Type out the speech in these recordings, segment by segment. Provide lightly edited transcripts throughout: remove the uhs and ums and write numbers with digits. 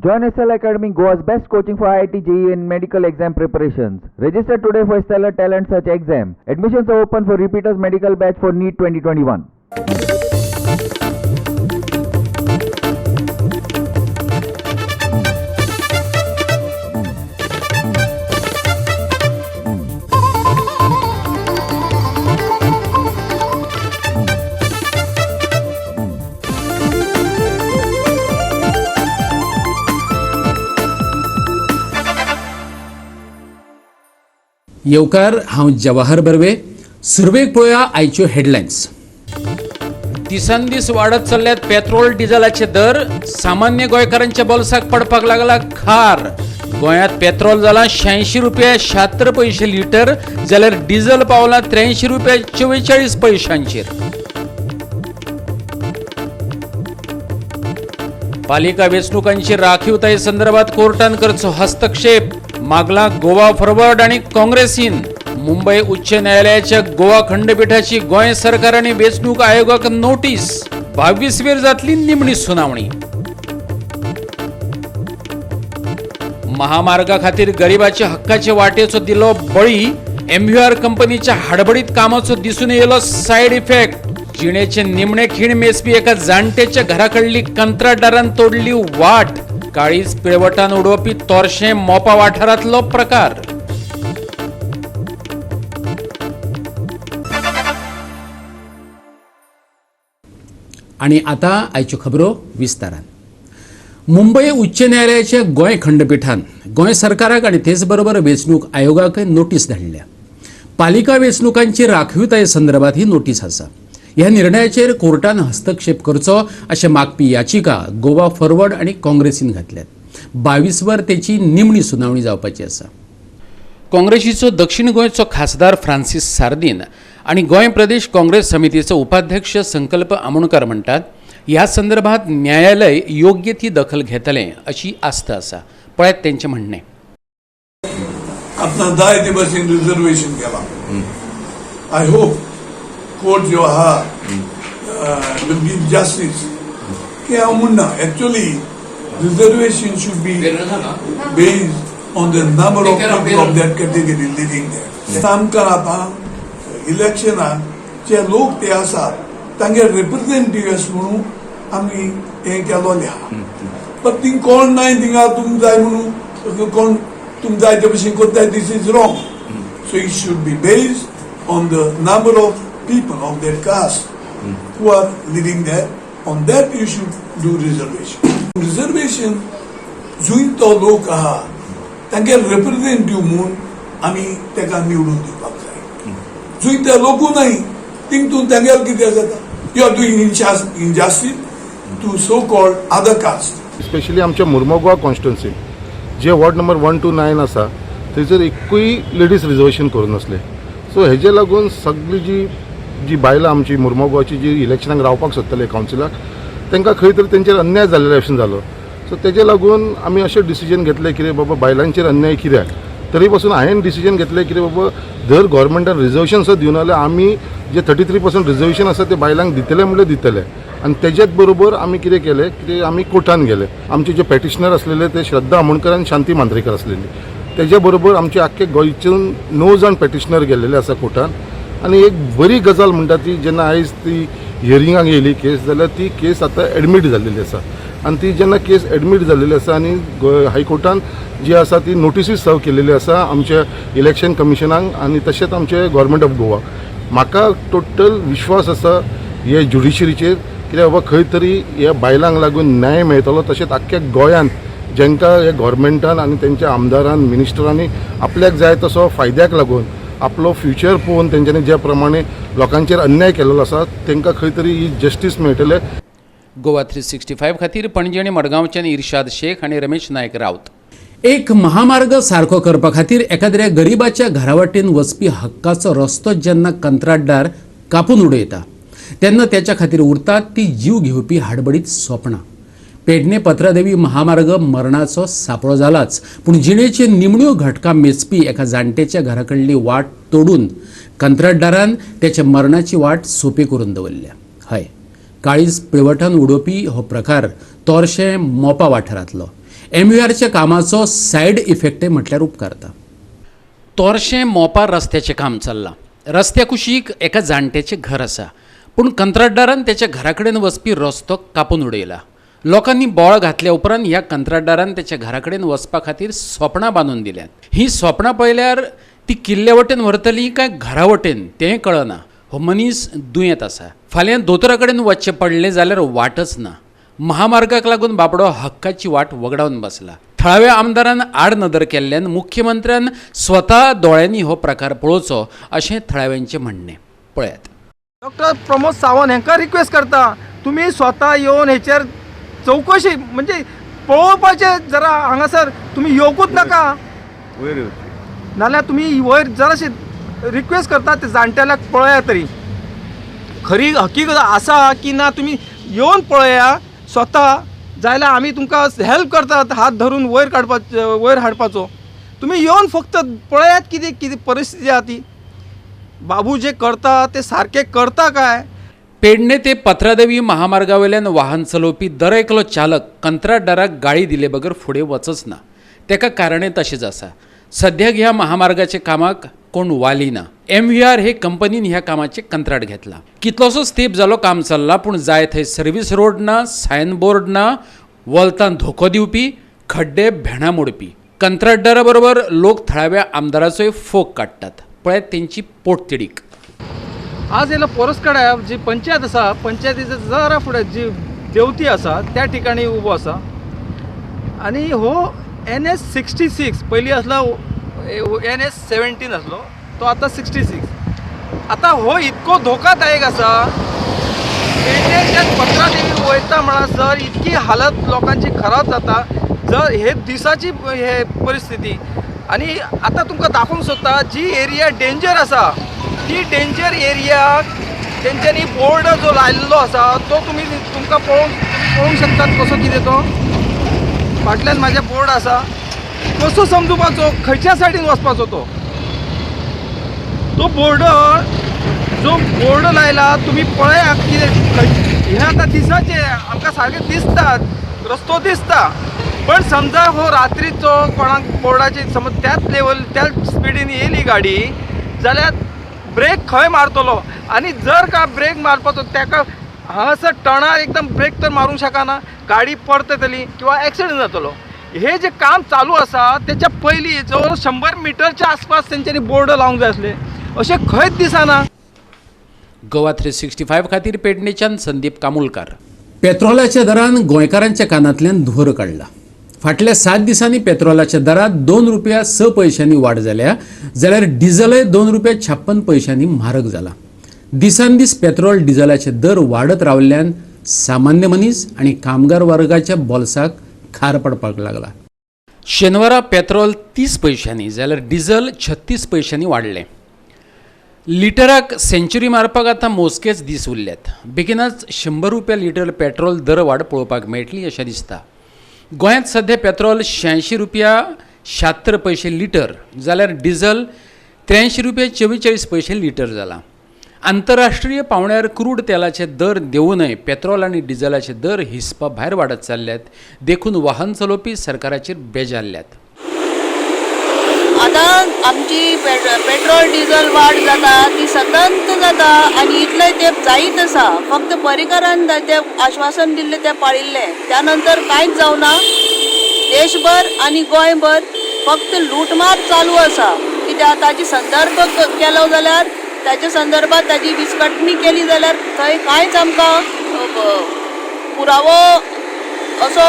Join SL Academy, Goa's best coaching for IIT, JEE and medical exam preparations. Register today for Stellar Talent Search exam. Admissions are open for repeaters medical batch for NEET 2021. येवकार, हांव जवाहर बर्वे. सुरवेक पळोवया आयच्यो headlines. दिसान दीस वाडत चल्ल्यात petrol डिझलाचे दर. सामान्य गोंयकारांच्या बोल्साक पडपाक लागला खार. गोंयांत पेट्रोल जाला 86 रुपया 76 पयशे लिटर, जाल्यार डिझल पावला 83 रुपया 44 पयशांचेर. पालिका वेंचणुकांची राखीवताये संदर्भात कोर्टान करचो हस्तक्षेप मागला गोवा फॉरवर्ड आणि काँग्रेसीन. मुंबई उच्च न्यायालयाच्या गोवा खंडपीठाची गोंय सरकार आणि वेंचणूक आयोगाक नोटीस. 22 वेर जातली निमणी सुनावणी. महामार्गा खातीर गरिबाच्या हक्काचे वाटेचो दिलो बळी. एमव्हीआर कंपनीच्या हाडबडीत कामाचो दिसून येयलो सायड इफेक्ट. जिणेचे निमणे खीण मेजपी एका जाणट्याच्या घराकडली कंत्राटदारान तोडली वाट. काळीज पिळवटान उडोवपी तोरशें मोपा वाठारांतलो प्रकार. आणि आता आयच्यो खबरो विस्तारान. मुंबय उच्च न्यायालयाच्या गोंय खंडपिठान गोंय सरकाराक आनी तेच बरोबर वेंचणूक आयोगाकय नोटीस धाडल्या. पालिका वेंचणुकांची राखीवताये संदर्भात ही नोटीस आसा. ह्या निर्णयाचेर कोर्टान हस्तक्षेप करचो अशें मागपी याचिका गोवा फॉरवर्ड आनी काँग्रेसीन घातल्यात. 22 वर तेची निमणी सुनावणी जावपाची आसा. काँग्रेसीचो दक्षिण गोंयचो खासदार फ्रांसीस सार्दीन आनी गोंय प्रदेश काँग्रेस समितीचो उपाध्यक्ष संकल्प आमोणकर म्हणटात, ह्या संदर्भात न्यायालय योग्य ती दखल घेतलें अशी आस्त आसा. पळयात तेंचें म्हणणें. आतां जाय ते भशेन रिजर्वेशन केलां. I hope court जो आहा will give justice. की हांव म्हणना, actually reservation should be based on the number of people of that category living there. आमकां आतां इलेक्शनाक जे लोक ते आसात तांगे रिप्रेझेंटेटिव्स म्हणून आमी हें केलोलें आहा. बट थिंग कोण नाय थिंगा, तुम जाय म्हणून कोण तुम जाय ते भशेन करताय, this is wrong. So it should be based on the number of people of that caste who are living there. On that you should do reservation. Reservation जुंय तो लोक आहा तांगे रिप्रेझेंटेटिव्ह म्हूण आमी ताका निवडून दिवपाक जाय. जुंय ते लोकू न्हय थिंग तूं तांगेर कितें जाता, you are doing injustice to so called other caste. Specially आमच्या मुर्मोगोवा कॉन्स्टिट्युन्सी जे वॉर्ड नंबर 1 टू 9 आसा थंयसर एकूय लेडीज रिजर्वेशन करूं नासलें. सो हेजे लागून सगळी जी जी बायलां आमची मुर्मोगोवाची जी इलेक्शनाक रावपाक सोदताले कावन्सिलाक, तांकां खंय तरी तेंचेर अन्याय जाल्ले भशेन जालो. सो तेजे लागून आमी अशें डिसिजन घेतलें कितें बाबा बायलांचेर अन्याय कित्याक. तरी पासून हांवें डिसिजन घेतलें कितें बाबा जर गोवोरमेंटान रिजर्वेशन सुद्दां दिवना जाल्यार आमी जे 33% रिजर्वेशन आसा ते बायलांक दितले म्हणल्यार दितले. आनी तेज्याच बरोबर आमी कितें केलें कितें आमी कोर्टान गेले. आमचे जे पेटिशनर आसलेले ते श्रद्धा आमोणकर आनी शांती मांद्रेकर आसलेली. तेज्या बरोबर आमचे आख्खे गोंयच्यान 9 जाण पेटिशनर गेल्लेले आसा कोर्टान. आनी एक बरी गजाल म्हणटा ती जेन्ना आयज ती हियरिंगाक येयली केस, जाल्यार ती केस आतां एडमीट जाल्लेली आसा. आनी ती जेन्ना केस एडमीट जाल्लेली आसा आनी हायकोर्टान जी आसा ती नोटिसूय सर्व केलेली आसा आमच्या इलेक्शन कमिशनाक आनी तशेंच आमचे गोवोरमेंट ऑफ गोवा. म्हाका टोटल विश्वास आसा हे ज्युडिशरीचेर कित्याक बाबा खंय तरी ह्या बायलांक लागून न्याय मेळटलो. तशेंच आख्ख्या गोंयांत जेंकां हे गोवोरमेंटान आनी तेंच्या आमदारान मिनिस्टरांनी आपल्याक जाय तसो फायद्याक लागून आपलो फ्युचर पळोवन तेंच्यांनी ज्या प्रमाणे लोकांचेर अन्याय केल्लो आसा तेंकां खंय तरी ही जस्टीस मेळटलें. गोवा 365 खातीर पणजी आनी मडगांवच्यान इर्शाद शेख आनी रमेश नायक राऊत. एक महामार्ग सारको करपा खातीर एखाद्र्या गरिबाच्या घरा वाटेन वचपी हक्काचो रस्तो जेन्ना कंत्राटदार कापून उडयता तेन्ना त्याच्या खातीर उरतात ती जीव घेवपी हाडबडीत सोपणां. पेडणे पत्रादेवी महामार्ग मरणाचो सापळो जालाच, पूण जिणेचे निमण्यो घटका मेजपी एका जाणट्याच्या घरा कडली वाट तोडून कंत्राटदारान त्याच्या मरणाची वाट सोंपी करून दवरल्या. हय, काळीज पिळवटान उडोवपी हो प्रकार तोरशें मोपा वाठारांतलो. एमव्हीआरच्या कामाचो सायड इफेक्टय म्हटल्यार उपकारता. तोरशें मोपा रस्त्याचें काम चल्लां. रस्त्या कुशीक एका जाणट्याचें घर आसा, पूण कंत्राटदारान त्याच्या घरा कडेन वचपी रस्तो कापून उडयला. लोकांनी बोळ घातल्या उपरांत ह्या कंत्राटदारान त्याच्या घरा कडेन वचपा खातीर सोपणां बांदून दिल्यांत. हीं सोपणां पळयल्यार ती किल्ल्या वटेन व्हरतली काय घरा वटेन तें कळना. हो मनीस दुयेंत आसा. फाल्यां दोतोरा कडेन वचचें पडलें जाल्यार वाटच ना. महामार्गाक लागून बाबडो हक्काची वाट वगडावन बसला. थळाव्या आमदारान आडनदर केल्ल्यान मुख्यमंत्र्यान स्वता दोळ्यांनी हो प्रकार पळोवचो अशें थळाव्यांचें म्हणणें. पळयात. डॉक्टर प्रमोद सावंत हांकां रिक्वेस्ट करता, तुमी स्वता येवन हेचेर चवकशी म्हणजे पळोवपाचें जरा हांगासर तुमी येवकूच नाका, नाल्यार तुमी वयर जराशे रिक्वेस्ट करता ते जाणटेल्याक पळया तरी खरी हकीकत आसा की ना, तुमी येवन पळया स्वता, जाल्यार आमी तुमकां हेल्प करतात हात धरून वयर काडपाचो, वयर हाडपाचो. तुमी येवन फक्त पळयात कितें कितें परिस्थिती आहा ती. बाबू जे करता ते सारकें करता काय? पेडणे ते पत्रादेवी महामार्गावेल्यान वाहन चलोवपी दर एकलो चालक कंत्राटदाराक गाळी दिले बगर फुडें वचच ना. तेका कारणय तशेंच आसा. सद्याक ह्या महामार्गाच्या कामाक कोण वाली ना. एमव्हीआर हे कंपनीन ह्या कामाचें कंत्राट घेतलां. कितलोसोच तेंप जालो काम चल्लां, पूण जाय थंय सर्वीस रोड ना, सायन बोर्ड ना, वोल्तान धोको दिवपी, खड्डे भेणां मोडपी. कंत्राटदारा बरोबर लोक थळाव्या आमदाराचोय फोग काडटात. पळयात तेंची पोटतिडीक. आज येयला पोरसकड्या जी पंचायत आसा, पंचायतीच्या जरा फुडें जी देवती आसा त्या ठिकाणी उबो आसा. आनी हो NS 66 पयलीं आसलो NS 17 आसलो, तो आतां 66. आतां हो इतको धोकादायक आसा. पेडणेच्यान पत्रादेवी वयता म्हणसर इतकी हालत लोकांची खराब जाता. जर हे दिसाची हे परिस्थिती. आनी आतां तुमकां दाखोवंक सोदता जी एरिया डेंजर आसा ती डेंजर एरिया तेंच्यांनी बोर्ड जो लायिल्लो आसा तो तुमी तुमकां पळोवंक शकतात कसो कितें तो फाटल्यान म्हाज्या बोर्ड आसा. कसो समजुपाचो खंयच्या सायडीन वचपाचो तो तो बोर्डर जो बोर्ड लायला तुमी पळयात कितें हें आतां दिसाचें आमकां सारकें दिसता, रस्तो दिसता, पण समजा हो रात्रीचो कोणाक बोर्डाचेर समज त्याच लेवल त्याच स्पिडीन येयली गाडी जाल्यार ब्रेक खंय मारतलो? आनी जर का ब्रेक मारपाचो ताका हांगासर टणार एकदम ब्रेक तर मारूंक शकना, गाडी परततली किंवा एक्सिडंट जातलो. हे जे काम चालू आसा तेच्या पयलीं जवळ 100 मिटरच्या आसपास तेंच्यांनी बोर्ड लावंक जाय आसले, अशें खंयच दिसना. गोवा 365 खातीर पेडणेच्यान संदीप कामुलकार. पेट्रोलाच्या दरान गोंयकारांच्या कानांतल्यान धुंवर काडला. फाटल्या 7 दिसांनी पेट्रोलाच्या दरात 2 रुपया 6 पैशांनी वाड जाल्या, जाल्यार डिझलय 2 रुपया 56 पैशांनी म्हारग जाला. दिसान दीस पेट्रोल डिझलाचे दर वाडत रावल्ल्यान सामान्य मनीस आनी कामगार वर्गाच्या बोल्साक खार पडपाक लागला. शेनवारा पेट्रोल 30 पैशांनी जाल्यार डिझल 36 पैशांनी वाडलें. लिटराक सेंच्युरी मारपाक आतां मोजकेच दीस उरल्यात. बेगीनच 100 रुपया लिटर पेट्रोल दरवाड पळोवपाक मेळटली अशें दिसता. गोंयांत सध्या पेट्रोल 86 रुपया 76 पयशे लिटर जाल्यार डिझल 83 रुपया 44 पयशे लिटर जाला. आंतरराष्ट्रीय पावंड्यार क्रूड तेलाचे दर देंवूनय पेट्रोल आनी डिझलाचे दर हिसपा भायर वाडत चल्ल्यात. देखून वाहन चलोवपी सरकाराचेर बेजारल्यात. आतां आमची पेट्रोल डिझल वाड जाता ती सतत जाता आनी इतलें तें जायत आसा. फक्त पर्रीकारान तें आश्वासन दिल्लें तें पाळिल्लें, त्या नंतर कांयच जावना. देशभर आनी गोंयभर फक्त लुटमार चालू आसा. कित्याक ताजी संदर्भ केलो जाल्यार ताच्या संदर्भात ताजी विस्कटणी केली जाल्यार थंय कांयच आमकां पुरावो असो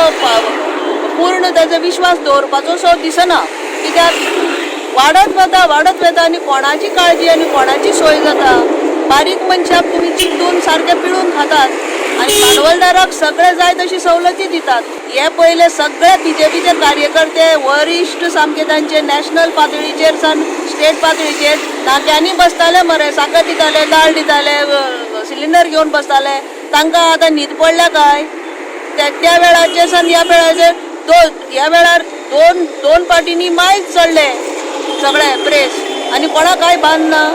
पूर्ण ताजो विश्वास दवरपाचो असो दिसना. कित्याक वाडत वता वाडत वता आनी कोणाची काळजी आनी कोणाची सोय जाता. बारीक मनशाक तुमी चिड्डून सारके पिळून खातात आनी भांडवलदाराक सगळे जाय तशी सवलती दितात. हे पयले सगळे बीजेपीचे कार्यकर्ते वरिश्ठ सामके तांचे नॅशनल पातळीचेर सावन स्टेट पातळीचेर नाक्यांनी बसताले मरे, साकर दिताले, दाळ दिताले, सिलिंडर घेवन बसताले. तांकां आतां न्हीद पडल्या काय? त्या वेळाचेर सावन ह्या वेळाचेर ह्या वेळार दोन पार्टींनी मायज चडले सगळे प्रेस आनी कोणाक कांय बांद ना.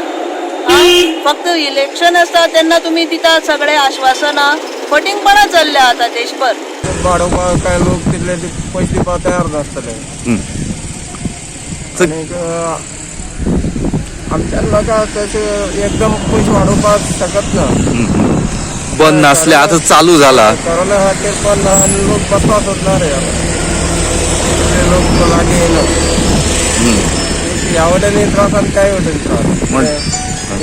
फक्त इलेक्शन आसता तेन्ना तुमी दितात सगळे आश्वासनां, फटींगपणां चल्ल्या आतां देशभर. वाडोवपाक काय लोक तितले पयशे दिवपाक तयार नासतले. आनीक आमच्या लोकांक तशें एकदम पयशे वाडोवपाक शकत ना. बंद नासले आतां चालू जाला. कोरोना खातीर बंद आहा आनी लोक बसपाक सोदना रे आतां. तितले लोक लागीं येयना. ह्या वटेन त्रास आनी त्या वटेन त्रास.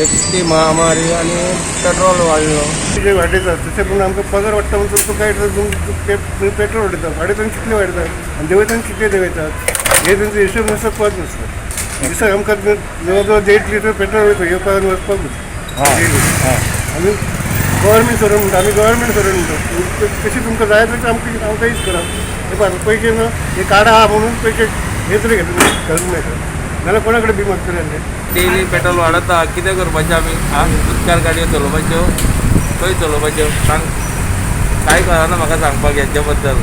एक ती महामारी आनी पेट्रोल वाडलो. जे वाडयतात तशें पूण आमकां पगार वाडटा म्हणून तुका काय पेट्रोल वाडयता, वाडयतना कितले वाडयतात आनी देंवयतना कितले देंवयतात हे तेंचो हिशोब नासता, पद नासता. दिसाक आमकां जवळ जवळ 1.5 लिटर पेट्रोल वयता येवपाक आनी वचपाक. आमी गव्हर्मेंट सर्वंट म्हणटा, आमी गव्हर्मेंट सर्वंट म्हणटा, तशें तुमकां जाय तशें आमकां आमकां यूज करा. हे पळय पयशे ना हे कार्डां आहा म्हणून पयशे हे तरी घेतले घालूंक मेळटा, नाल्यार कोणा कडेन बी मागतले. डेली पेट्रोल वाडता, कितें करपाचें आमी? उदकार गाडयो चलोवपाच्यो, खंय चलोवपाच्यो सांग? कांय कळना म्हाका सांगपाक हेच्या बद्दल.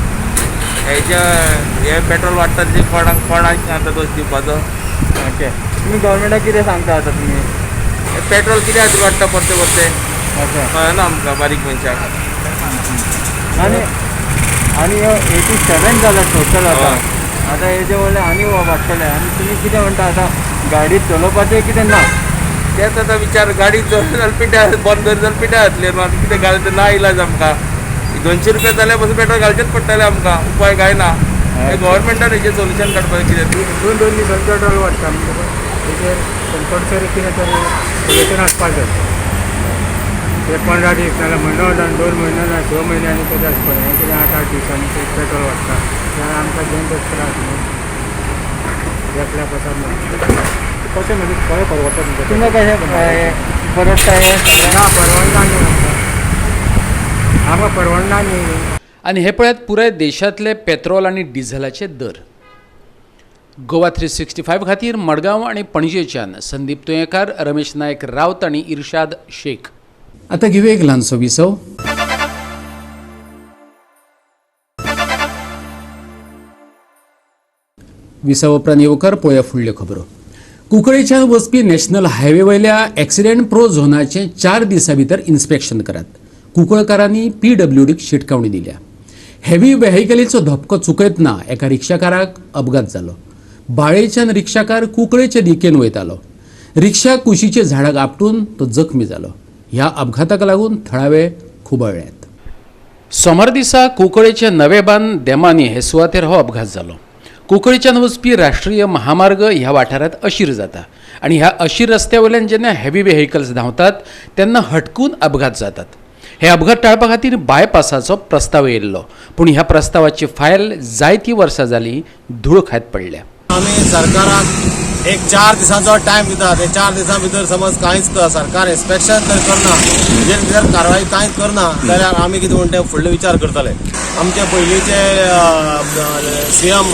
हेच्या हे पेट्रोल वाडटा तेजे कोणाक कोणाक आतां दोश दिवपाचो? ओके, तुमी गव्हर्मेंटाक कितें सांगता आतां तुमी? पेट्रोल कित्या खातीर वाडटा परतें परतें कळना आमकां बारीक मनशाक. आनी आनी 87 जाला टोटल आतां. आतां हेजे वयल्यान आनी वाडटलें. आनी तुमी कितें म्हणटा आतां गाडी चलोवपाचें कितें ना? तेच आतां विचार. गाडी चलत जाल्यार पिड्ड्यार, बंद करीत जाल्यार पिड्ड्यार जातलें न्हू. आतां कितें घालता ना इलाज आमकां. 200 रुपया जाल्यार पसून पेट्रोल घालचेंच पडटलें आमकां, उपाय कांय ना. गव्हर्मेंटान हेजें सोल्युशन काडपाक कितें. दोन दोन दिसान पेट्रोल वाडटा म्हणटकच तेजेर कंपल्सरी कितें तरी सोल्युशन आसपाक जाय. ते 15 दीस नाल्यार म्हयनो ना, 2 म्हयनो ना, 6 म्हयन्यांनी तरी आसपाक जाय. कितें 8-8 दिसांनी ते पेट्रोल वाडटा जाल्यार आमकां दोन त्रास न्हू. एकल्या पसार ना कशें म्हणजे कशें परवडटा तुमकां? तुमकां कशें परवडटा हें? ना परवडना न्ही आमकां, आमकां परवडना न्ही. आनी हे पळयात पुराय देशांतले पेट्रोल आनी डिझलाचे दर. गोवा 365 खातीर मडगांव आनी पणजेच्यान संदीप तुयेंकार, रमेश नायक रावत आनी इर्शाद शेख. आतां घेवया एक ल्हानसो विसव. विसव उपरांत येवकार पळोवया फुडल्यो खबरो. कुंकळेच्यान वचपी नॅशनल हायवे वयल्या एक्सिडेंट प्रो झोनाचें 4 दिसां भितर इन्स्पेक्शन करात. कुंकळकारांनी PWDक शिटकावणी दिल्या. हेवी व्हेकलीचो धपको चुकयतना एका रिक्षाकाराक अपघात जालो. बाळेच्यान रिक्षाकार कुंकळेचे दिकेन वयतालो. रिक्षा कुशीचे झाडाक आपटून तो जखमी जालो. ह्या अपघाताक लागून थळावे खुबळ्ळ्यात. सोमार दिसा कुंकळेचे नवेबान देमानी हे सुवातेर हो अपघात जालो. कुंकळेच्यान वचपी राष्ट्रीय महामार्ग ह्या वाठारांत अशीर जाता आनी ह्या अशीर रस्त्या वयल्यान जेन्ना हेवी व्हेकल्स धांवतात तेन्ना हटकून अपघात जातात. हे अपघात टाळपा खातीर बायपासाचो प्रस्ताव येयल्लो, पूण ह्या प्रस्तावाची फायल जायतीं वर्सां जालीं धूळ खायत पडल्या. आमी सरकाराक एक 4 दिसांचो टायम दिता. ते 4 दिसां भितर समज कांयच सरकार इन्स्पेक्शन जर करना, हेजेर जर कारवाय कांयच करना जाल्यार आमी कितें म्हणटा फुडले विचार करतले. आमचे पयलींचे CM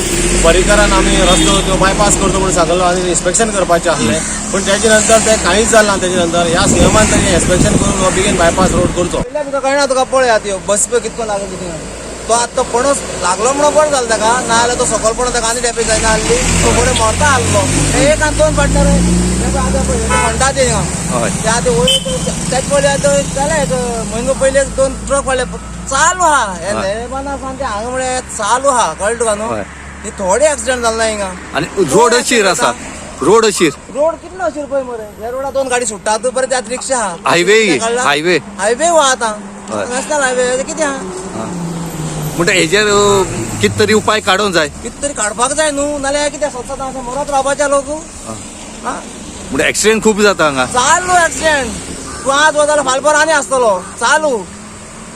पर्रीकरान आमी रस्तो तो बायपास करतो म्हणून सांगलो आनी इन्स्पेक्शन करपाचें आसलें, पूण तेजे नंतर तें कांयच जालें ना. तेजे नंतर ह्या CMान तेजें इन्स्पेक्शन करून बेगीन बायपास रोड करचो. तुका कळना, तुका पळय आतां बस पळय कितको लागलो कितें तो आतां तो पणस लागलो म्हणून बरें जालें ताका, नाजाल्यार तो सकयल पडोन ताका आनी डॅमेज जायना आसली. तो बरें मरता आसलो. एक आनी 2 पार्टनर आतां पळय म्हणटा ते ते आतां वयर तेजे पयलीं आतां जालें एक म्हयनो पयलीं 2 ट्रक वाडले चालू आहा. हे लेबाना सामकें हांगा म्हळ्यार चालू आहा, कळ्ळें तुका न्हू? हे थोडे एक्सिडंट जाले ना हिंगा. आनी रोड अशीर आसा, रोड अशीर, रोड कितलो अशीर पळय मरे. ह्या रोडा 2 गाडी सुट्टा बरें, त्यात रिक्षा आहा. हायवे हायवे हायवे आहा आतां नॅशनल हायवे कितें आहा. म्हणटा हेजेर कितें तरी उपाय काडूंक जाय, कितें तरी काडपाक जाय न्हू, नाल्यार कितें सतत मरत रावपाचे लोक. म्हणटा एक्सिडेंट खूब जाता हांगा. चालू एक्सिडेंट, तूं आज वता जाल्यार फाल्यां आनी आसतलो चालू.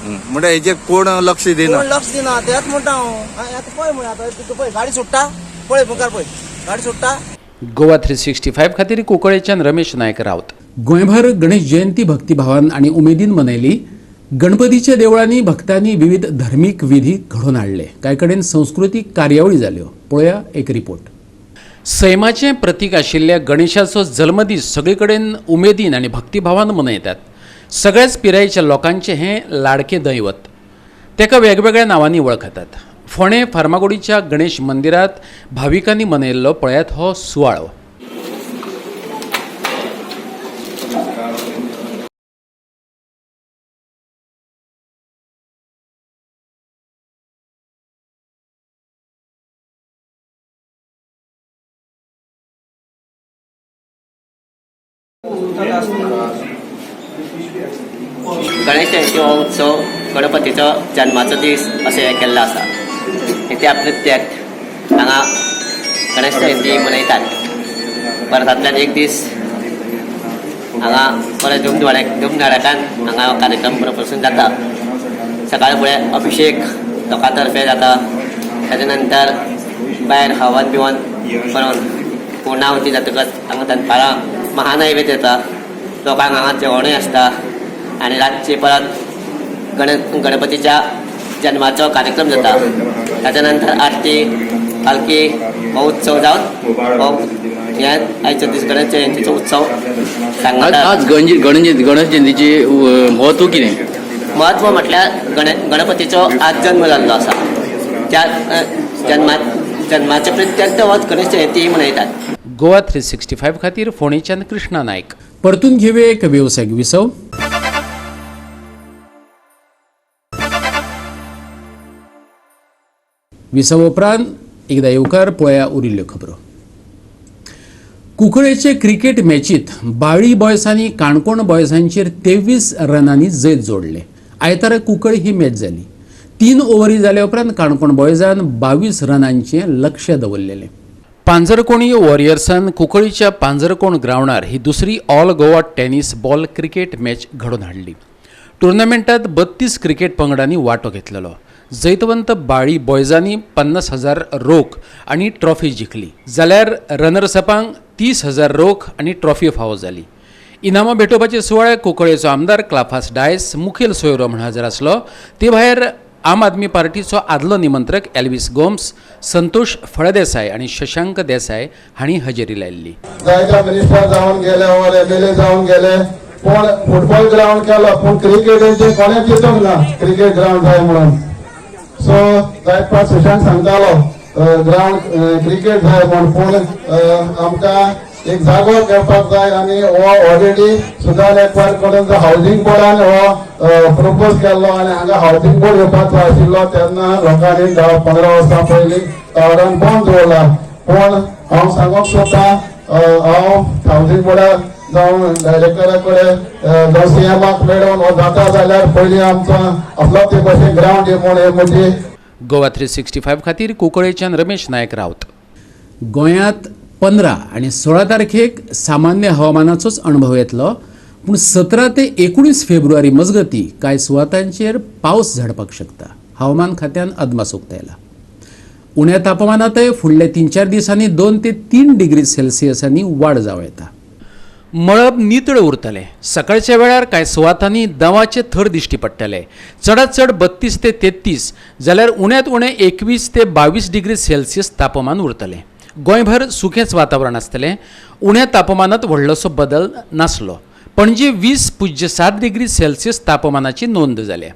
म्हणटा हेजेर कोण लक्ष दिना, कोण लक्ष दिना तेंच म्हणटा हांव. आतां पळय म्हळ्यार आतां पळय गाडी सुट्टा, पळय मुखार पळय गाडी सुट्टा. गोवा 365 खातीर कुंकळेच्यान रमेश नायक रावत. गोंयभर गणेश जयंती भक्तिभावान आनी उमेदीन मनयली. गणपतीच्या देवळांनी भक्तांनी विविध धर्मीक विधी घडोवन हाडले. कांय कडेन संस्कृतीक कार्यावळी जाल्यो. पळोवया एक रिपोर्ट. सैमाचें प्रतीक आशिल्ल्या गणेशाचो जल्मदीस सगळे कडेन उमेदीन आनी भक्तिभावान मनयतात. सगळ्याच पिरायेच्या लोकांचें हें लाडकें दैवत. ताका वेगवेगळ्या नांवांनी वळखतात. फोंडें फार्मागुडीच्या गणेश मंदिरांत भाविकांनी मनयल्लो पळयात हो सुवाळो. गणेश जयंती हो उत्सव गणपतीचो जन्माचो दीस अशें हें केल्लो आसा. त्या प्रित्याक हांगा गणेश जयंती मनयतात. वर्सांतल्यान एक दीस हांगा बरें धुमधडाक्यान हांगा कार्यक्रम बरो पसून जाता. सकाळ फुडें अभिशेक लोकां तर्फे जाता. ताच्या नंतर भायर हवन बिवन करून पुर्णाहुती जातकच हांगा दनपारां महानैवेद्य जाता. लोकांक हांगा जेवणूय आसता आनी रातची परत गणपतीच्या जन्माचो कार्यक्रम जाता. ताच्या नंतर आरती, पालखी हो उत्सव जावन हो ह्या आयचो दीस गणेश जयंतीचो उत्सव सांगता. आज गणेश जयंतीचे म्हत्व कितें? म्हत्व म्हटल्यार गणपतीचो आज जन्म जाल्लो आसा. त्या जन्माच्या प्रित्यर्थ हो गणेश जयंती मनयतात. गोवा 365 खातीर फोंडेच्यान कृष्णा नायक. परतून घेवया एक वेवसायीक विसव. विसव उपरांत एकदा येवकार पळया उरिल्ल्यो खबरो. कुंकळेचे क्रिकेट मॅचीत बाळी बॉयसांनी काणकोण बॉयसांचेर 23 रनांनी जैत जोडले. आयतारा कुंकळे ही मॅच जाली. 3 ओव्हरी जाल्या उपरांत काणकोण बॉयजान 22 रनांचें लक्ष दवरलेलें. पांजरकोणी वॉरियर्सान कुंकळीच्या पांजरकोण ग्रावंडार ही दुसरी all Goa tennis ball cricket match घडोवन हाडली. टुर्नामेंटात 32 क्रिकेट पंगडांनी वांटो घेतलेलो. जैतवंत बाळी बॉयजांनी 50,000 रोख आनी ट्रॉफी जिखली, जाल्यार रनर्सअपांक 30,000 रोख आनी ट्रॉफी फावो जाली. इनामां भेटोवपाचे सुवाळ्याक कुंकळेचो आमदार क्लाफास डायस मुखेल सोयरो म्हूण हजर आसलो. ते भायर आम आदमी पार्टीचो आदलो निमंत्रक एल्विस गोम्स, संतोष फळदेसाय आनी शशांक देसाय हांणी हजेरी लायिल्ली. जायते मिनिस्टर जावन गेले वा एमएलए जावन गेले, पूण फुटबॉल ग्रावंड केलो, पूण क्रिकेटीचे कोणें चिंतूंक ना क्रिकेट ग्रावंड जाय म्हणून. सो जायत पाट सुशांत सांगतालो ग्रावंड क्रिकेट जाय म्हूण, पूण आमकां एक जागो मेळपाक जाय आनी हो ऑलरेडी सुदान एकवार कडेन हावजींग बोर्डान हो प्रपोज केल्लो आनी हांगा हावजींग बोर्ड येवपाचो आशिल्लो तेन्ना लोकांनी 10-15 वर्सां पयलीं टावरान बंद दवरला. पूण हांव सांगूंक सोदतां, हांव हावजींग बोर्डा जावं डायरेक्टरा कडेन जावं सीएमाक मेळून हो जाता जाल्यार पयलीं आमचो आपलो ते भशेन ग्रावंड म्हूण हे म्हजी. गोवा 365 खातीर कुंकळेच्यान रमेश नायक रावत. गोंयांत 15 आनी 16 तारखेक सामान्य हवामानाचोच अणभव येतलो, पूण 17 ते 19 फेब्रुवारी मजगती कांय सुवातांचेर पावस झडपाक शकता. हवामान खात्यान अदमास उक्तायला. उण्या तापमानांतय फुडल्या 3-4 दिसांनी 2 ते 3 डिग्री सेल्सियसांनी वाड जावं येता. मळब नितळ उरतलें. सकाळच्या वेळार कांय सुवातांनी दवाचे थर दिश्टी पडटले. चडात चड 32 ते 33 जाल्यार उण्यांत उणें 21 ते 22 डिग्री सेल्सियस तापमान उरतलें. गोंयभर सुकेंच वातावरण आसतलें. उण्या तापमानांत व्हडलोसो बदल नासलो. पणजे 20.7 डिग्री सेल्सियस तापमानाची नोंद जाल्या.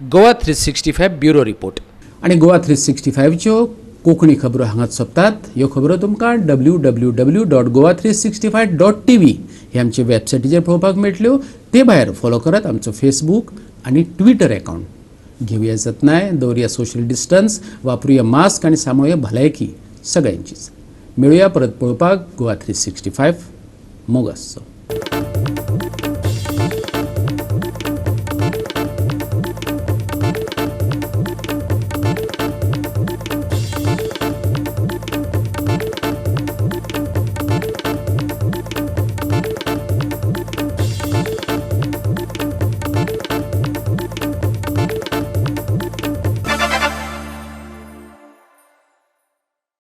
Goa 365 bureau report. आनी गोवा 365च्यो कोंकणी खबरो हांगाच सोंपतात. ह्यो खबरो तुमकां www.goa365.tv हे आमचे वेबसायटीचेर पळोवपाक मेळटल्यो. ते भायर फॉलो करात आमचो फेसबूक आनी ट्विटर अकावंट. घेवया जतनाय, दवरुया सोशल डिस्टन्स, वापरुया मास्क आनी सांबाळुया भलायकी सगळ्यांचीच. मेळुया परत पळोवपाक गोवा 365. मोग आसचो.